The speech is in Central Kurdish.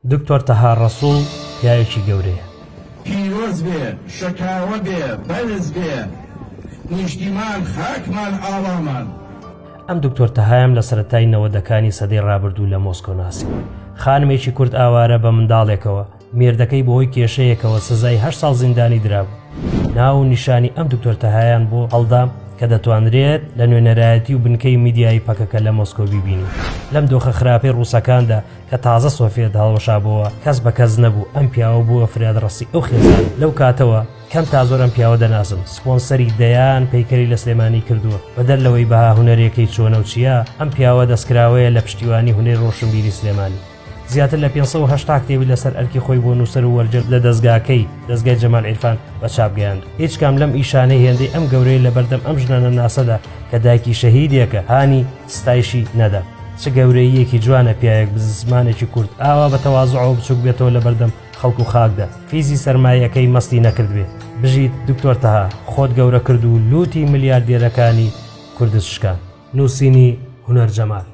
دکتۆر تەها ڕەسوڵ پیاوێکی گەورەیە. پیرۆز بێ شەکاوە بێ بەرز بێ نیشتیمان خاکمان ئاڵامان. ئەم دکتۆر تەهایەم لە سەرەتای نەوەدەکانی سەدەی ڕابردوو لە مۆسکۆ ناسی. خانمێکی کورد ئاوارە بە منداڵێکەوە، مێردەکەی بەهۆی کێشەیەکەوە سزای هەشت ساڵ زیندانی درابوو. ناو و نیشانی ئەم دکتۆر تەهایان بۆ هەڵدام کە دەتوانرێت لە نوێنەرایەتی و بنکەی میدیایی پەکەکە لە مۆسکۆ بیبینین. لەم دۆخە خراپەی ڕووسەکاندا کە تازە سۆفیەت هەڵوەشابۆوە کەس بە کەس نەبوو، ئەم پیاوە بووە فریادڕەسی ئەو خێزانە. لەو کاتەوە کەم تا زۆر ئەم پیاوە دەناسم، سپۆنسەری دەیان پەیکەری لە سلێمانی کردووە، بەدەر لەوەی بەها هونەریەکەی چۆنە و چییە، ئەم پیاوە دەستکراوەیە لە پشتیوانی هونەری ڕۆشنبیری سلێمانی. زیاتر لە 580 کتێبی لەسەر ئەرکی خۆی بۆ نووسەر و وەرگێڕ لە دەزگاکەی، دەزگای جەمال عیرفان، بە چاپ گەیاند. هیچ کام لەم ئیشانەی هێندەی ئەم گەورەیە لەبەردەم ئەم ژنە نەناسەدا کە دایکی شەهیدێکە، هانی ستایشی نەدا. چ گەورەییەکی جوانە پیاوێک بزنسمانێکی کورد ئاوا بە تەوازوعەوە بچوک بێتەوە لەبەردەم خەڵک و خاکدا فیزی سەرمایەکەی مەستی نەکردبێ. بژیت دکتۆر تەها خۆت گەورە کرد و لوتی ملیاردێرەکانی کوردت شکاند. نووسینی، هونەر جەمال.